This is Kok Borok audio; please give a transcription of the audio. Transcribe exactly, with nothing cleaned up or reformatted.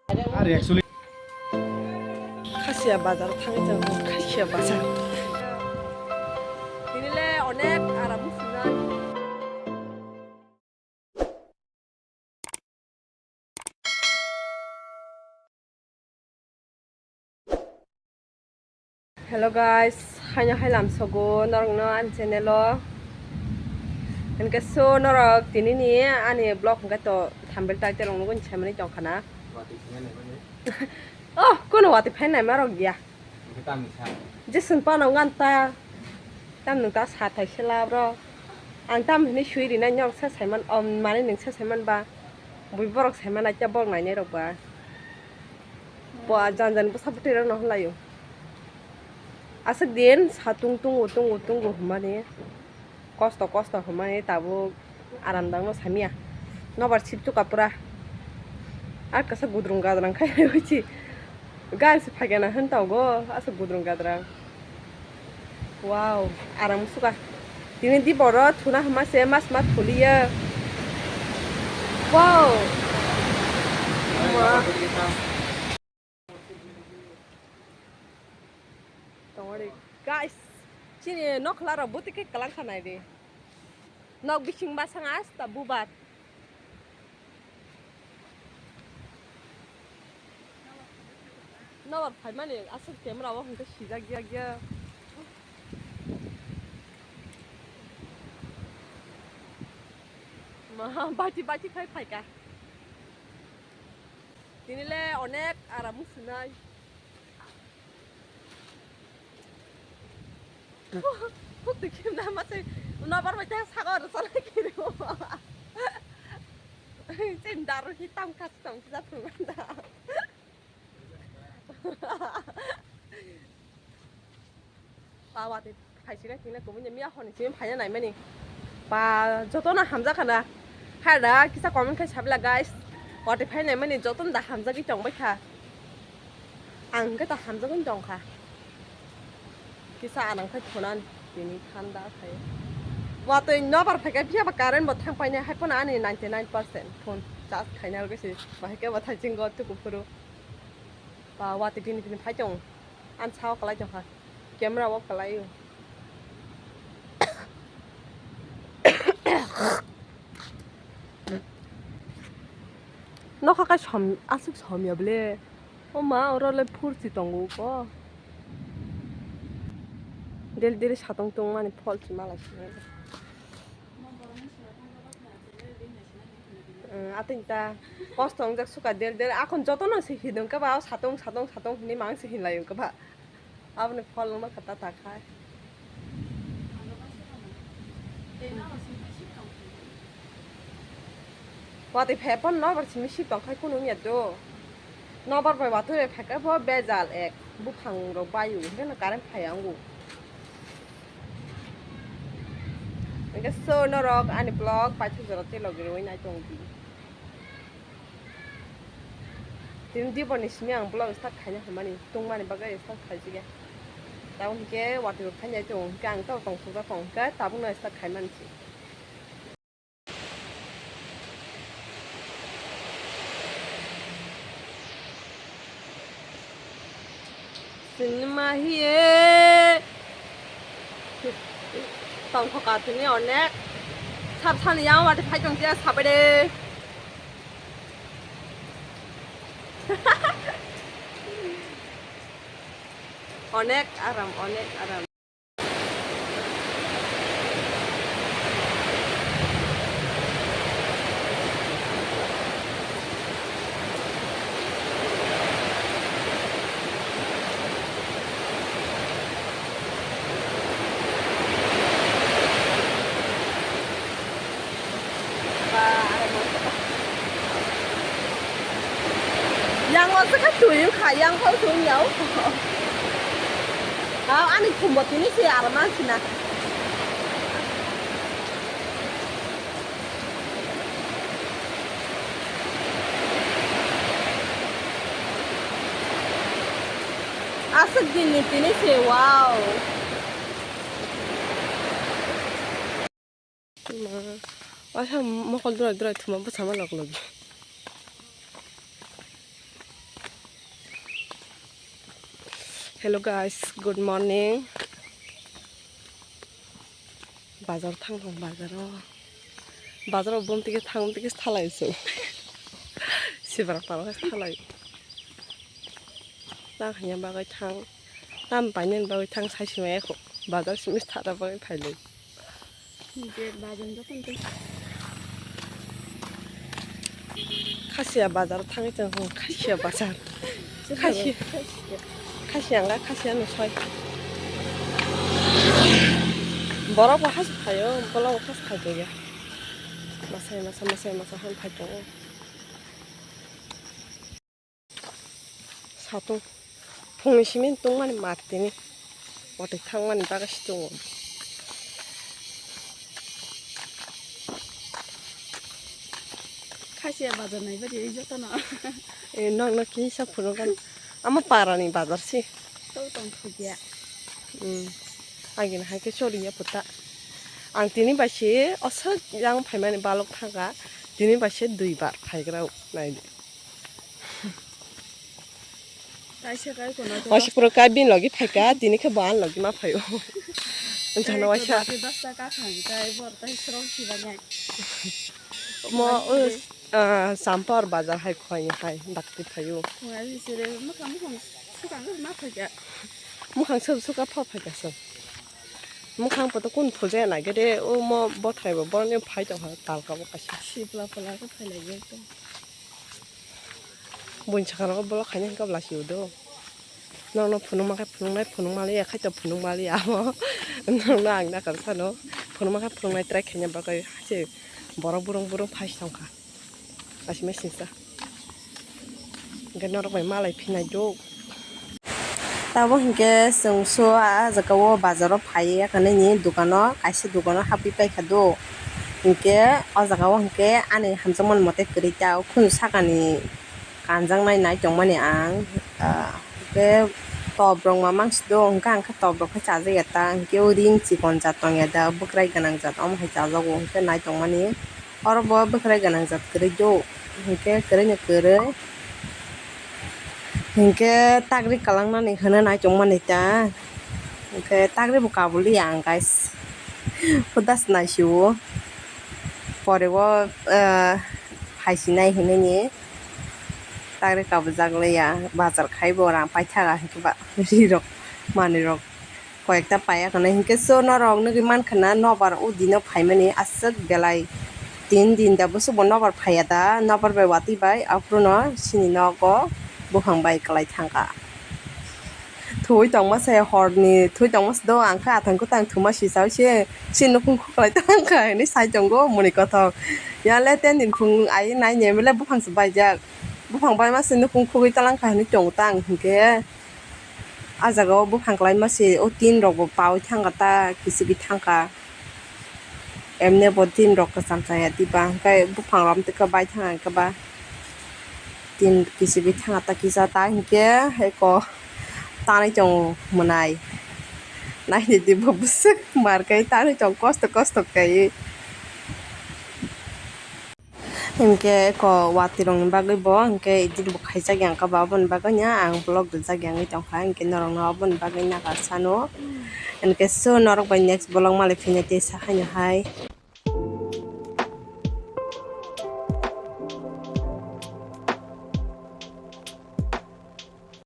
Are actually. Khasiya bazar thangwi chang, Khasiya bazar. Tinile onek aram sinai. Hello guys, haino hai lamsogo norokno ani channel o. Hinkhe so norok tinini ani vlog hinkhe to thumbnail title rok nugwi saimani tongkha na. Oh, kono watwi phai naima rok ya. Jason pano ngan ta. Tam nung ta sa thai sela bro. Ang tam hini sui rina nyok sa saiman, om mani nung sa saiman ba. Bui borok saiman acha borok nainai rok ba. Bo jan jan bwsa bwtwi rok no hwnlaio. Aswk din satung tungo tungo tungo hwnmani. Kosto kosto hwnmani tabuk aram dangno samya. Nobar sip chuka pura. Ar kasa gudrung gadrang khai hoichi. Guys, phagena hwn tongo aswk gudrung gadrang. Wow, aram suka. Tini di boro thuna hwnma se mas mas thuliya. Wow. Wow. Tongori. Guys, chini nokla rok buti ke kalang khanai de. Nok bising basang asta bubat. Nobar phaimani aswk camera o hwnkhe sijak ya ya. Ma, baiti baiti khai phaika. Tinile onek aram sinai. Phuktwikhe na ma tei nobar bai tei sago rwchalai kiri. Tei daru hi tam kha tam kha thung da. Pawa tei phaisina kina kubun miya honi simi phaina naimani. Pa jotono hamjakha na. Haida kisa comment khai sabla guys. Watwi phai naimani jotono da hamjagwi tongbai kha. Ang hwnkhe ta hamjagwi tongkha. Kisa anang khai thunan tini thanda khai. Watwi nobar phaikha phiya ba current bo thang painai hai phano ani ninety nine percent phone charge khaina rwgwi se bahai khe bo thaichingo tuku phuru. Ba watwi tini tini phai tong. An sao kalai tongkha. Camera off kalai o. Nokha kai som aswk somya ble. O ma, oro le phurchi tongo ko. Del del satong tong mani pholchi malai sini. Atwng ta kosto wngjak suka del del. Akhon jotono se hidung khe ba, o satong, satong, satong hinwi mang se hinlai wngkha ba. Aboni phol wngma kha ta ta khai. Watwi phai phano nobar simi sip tong khai kunu wngya do. Nobar bai watwi bai phai khe bo bejal ek buphang rok baio hwnkhe no current phai ya wngo. Hwnkhe so norok ani vlog paithak jora tei logi rwui nai tong di. Tini dibor ni simi ang vlog start khaina hwnmani tongmani bagwi start khaijak ya. Tabuk hwnkhe watwi rok khainai tongo hwnkhe ang tabuk tong thokjak tong hwnkhe tabukno start khaimani se. Sinima hiye. Tongkho katini onek. Sab sani yang wati phai tong tia sabai de. Onek aram, onek aram. Yang o se kha twi kha, yang o twi yao. Ha, ani khumbo tini se arma sina. Aswk din ni tini se, wow. Ma, waisa mokol dura dura thuma bwsama lok logi. Hello guys, good morning. Bazar thang thang bazaro. Bazaro bumtike thang bumtike thalai so. Sibra paro thalai. Tang hanya bagwi thang. Tam painani bagwi thang sai sima ekho. Bazar simi thara bagwi phailai. Khasiya bazar thangwi tong, Khasiya bazar. Khasiya. Khasiya wngkha, Khasiya no soi. Borok bo hasu phaio, bolong bo hasu phai tongya. Masai masa, masai masa han phai tongo. Satung phungni simi tongmani matini watwi thangmani bagwi si tongo. Khasiya bazar nai bari jotono. E, nokno kisa phunukgani. Ama parani bazar si. Tau tong phudia. Hmm. Agini hai khe choliya puta. Ang tini bai se oswk yang phaimani balok thangkha. Tini bai se dui bar phaigra o naidi. Kaisa kai kono to. Waisa puro kai bin logi phaika, tini khe bo an logi ma phaio. Wngkha na waisa. Kai kono to dasta ka khang kai bor tai srong si ba nai. Mo, o, ah, Sampor bazar hai khoi hai dakti phaio. Wai sire mukhang mukhang sukang ma phaika. Mukhang sub suka pha phaika sub. Mukhang poto kun phulja nai gede o mo bothai bo boroni phai tong ha talka bo kaisa. Sipla pala ko phai lai ge to. Buini sakao bolok khaina hwnkhe bwla se udo. Norokno phunukma khe phunuknai, phunukma liya khai to phunukma liya amo. Norokno ang nakar phano phunukma khe phunuknai try khaina bagwi se borok burung burung phai se tongkha. Asima singsa. Hwnkhe norok bai malai phinai do. Tabo hwnkhe chwng so ah jaga o bazar o phai ya khe nini dukano, kaisa dukano hapwi paikha do. Hwnkhe o jaga o hwnkhe ani hamjakmani mote kwrwi ta o khunu sakani kanjaknai nai tongmani ang, ah, hwnkhe top rok mamang si do, hwnkhe ang khe top rok khe chajakya ta, hwnkhe o ring chikon jat tongya da, bwkrai gwnang jat omo hai chajago, hwnkhe nai tongmani. Oro bo bwkrai gwnang jat kwrwi do, hwnkhe kwrwi no kwrwi. Hwnkhe tagri kwlangnani hwnwi nai tongmani ta, hwnkhe tagri bo kabul ya ang guys, hudas naisio pore o, ah, phaisinai hinwi ni tagri kabujak liya, bazar khai bo rang paithaga hwnkhe ba ri rok manwi rok. Koyekta paiya khwna hinkhe so norok nugwi mankha na nobar o dino phaimani aswk belai tin din da bwswk bo nobar phaiya da nobar bai watwi bai aphuru no chini nogo buphang bai kwlai thangkha. Thuwi tongma se horni thuwi tongma se do ang khe athang kwtang thuma sisao se chini nukhung khuklai tongkha hinwi sai tongo muni kothok ya le ten din phung ai nai ni mele buphang se baijak buphang baima se nukhung khugwi talangkha hinwi tongo ta ang hinkhe. Ah jaga o buphang kwlaima se o tin rok bo paui thangkha ta kichigwi thangkha. Emne bo tin rok kwcham chaya diba hwnkhe buphang rok amtwkhe bai thangkha ba tin kichigwi thangkha ta kisa ta hinkhe eko tanwi tongo mwnai. Naidi bo bwswk mar khe tanwi tongo kosto kosto khe. Hinkhe eko watwi rokni bagwi bo hinkhe edit bo khaijak ya wngkha ba, aboni bagwi no ang vlog rijak ya wngwi tongkha, hinkhe norokno aboni bagwi nagar sano. Hinkhe so norok bai next vlog malai phina tei sahaino hai